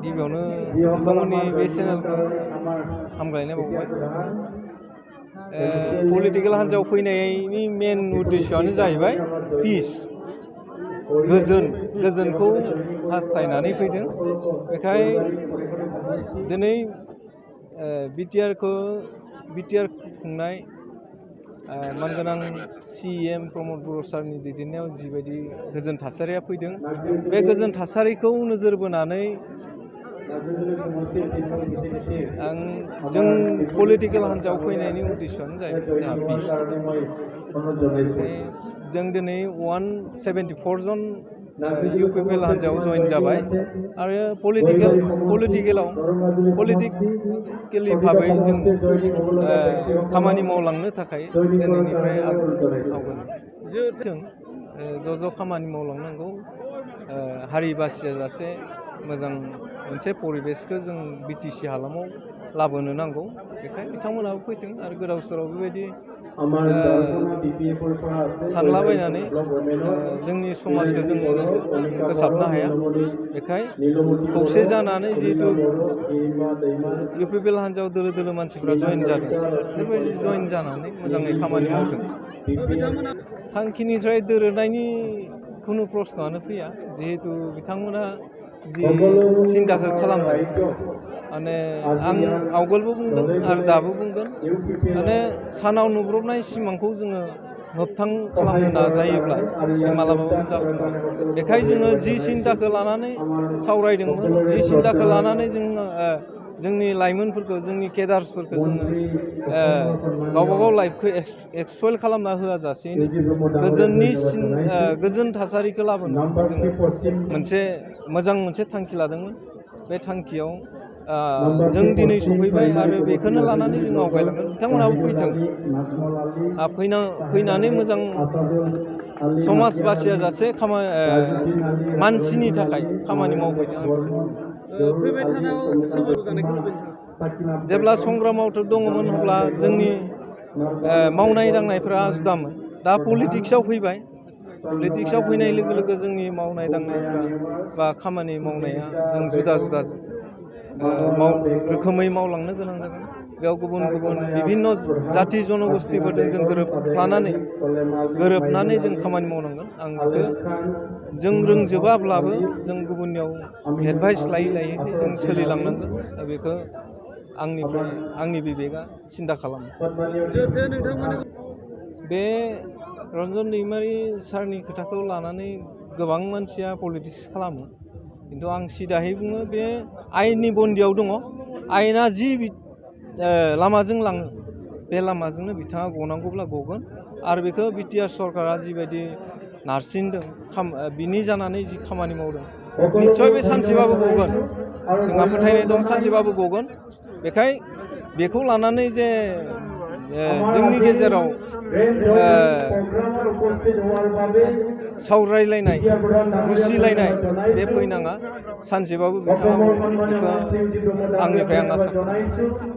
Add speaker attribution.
Speaker 1: गिबियावनो नोंथांमोननि बे चेनेलखौ हामलायनाय बावबाय। पलिटिकेल हान्जायाव फैनायनि मेन उद्देश्यआनो जाहैबाय पिस, गोजोनखौ हास्थायनानै फैदों। बेखाय दिनै बिटिआर खुंनाय मानगोनां CM प्रमद बर' सारनि दैदेननायाव जिबायदि गोजोन थासारिया फैदों, बे गोजोन थासारिखौ नोजोर बोनानै जों पलिटिकेल हान्जायाव फैनायनि उद्देश्यआनो जाहैबाय जोंहा पिस। जों दिनै 174 जन UPPL हान्जायाव जइन जाबाय आरो पलिटिकेलि भाबै जों खामानि मावलांनो थाखाय दिनैनिफ्राय आवगायदों। ज' खामानि मावलांनांगौ, हारि बासियाजासे मोजां मोनसे परिबेसखौ जों BTC हालामाव लाबोनो नांगौ। बेखायनो बिथांमोनहाबो फैदों आरो गोदाव सोराव बेबायदि सानलाबायनानै जोंनि समाजखौ जों फोसाबनो हाया। बेखायनो खौसे जानानै जिहेतु UPPL हान्जायाव दोलो मानसिफ्रा जइन जादों, बेफोरबायदि जइन जानानै मोजाङै खामानि मावदों। थांखिनिफ्राय दोरोदनायनि खुनु प्रश्नआनो फैया, जिहेतु बिथांमोना जि सिन्ताखौ खालामदों। माने आं आवगोलबो बुंदों आरो दाबो बुंगोन, माने सानाव नुब्रबनाय सिमांखौ जोङो मोगथां खालामनो नाजायोब्ला बे मालाबाबो जाफुङा। बेखायनो जोङो जि सिन्ताखौ लानानै सावरायदोंमोन, जि सिन्ताखौ लानानै जोंनि लाइमोनफोरखौ, जोंनि केडार्सफोरखौ जोङो गावबागाव लाइफखौ एक्सप्लइट खालामना होआजासेनो गोजोन थासारिखौ लाबोनो जों मोनसे थांखि लादोंमोन। बे थांखियाव जों दिनै सफैबाय आरो बेखौनो लानानै जों आवगायलांगोन। बिथांमोनहाबो फैनानै मोजां समाज बासियाजासे मानसिनि थाखाय खामानि मावफैदों।
Speaker 2: फैबाय थानायाव सोमोन्दो जानायखौ लुबैदों।
Speaker 1: जेब्ला संग्रामावथ' दङमोन अब्ला जोंनि मावनाय दांनायफोरा जुदामोन। दा पलिटिक्सआव फैबाय। पलिटिक्सआव फैनाय लोगो लोगो जोंनि मावनाय दांनायफ्रा बा खामानि मावनाया जों जुदा रोखोमै मावलांनो गोनां जागोन। बेयाव गुबुन बिभिन्न जाथि जनगोष्ठीफोरजों जों गोरोबनानै जों खामानि मावनांगोन। आं बेखौ जों रोंजोबाब्लाबो जों गुबुननियाव एडभाइस लायै जों सोलिलांनांगोन। दा बेखौ आंनि बिबेकआ सिन्था खालामो। बे रन्जन दैमारि सारनि खोथाखौ लानानै गोबां मानसिया पलिटिक्स खालामो, खिन्थु आं सिदाहै बुङो, बे आयेननि बन्दियाव दङ। आयेना जि लामाजों लाङो, बे लामाजोंनो बिथाङा गनांगौब्ला गगोन। आरो बेखौ बिटिआर सरकारा जिबायदि नारसिनदों, बिनि जानानै जि खामानि मावदों, निस्सय बे सानसेबाबो गगोन। जोंहा फोथायनाय दं सानसेबाबो गगोन। बेखायनो बेखौ लानानै जे जोंनि गेजेराव सावरायलायनाय, दुसिलायनाय बे फैनाङा। सानसेबाबो बिथाङा बेखौ आंनिफ्राय आं आसा खालामो।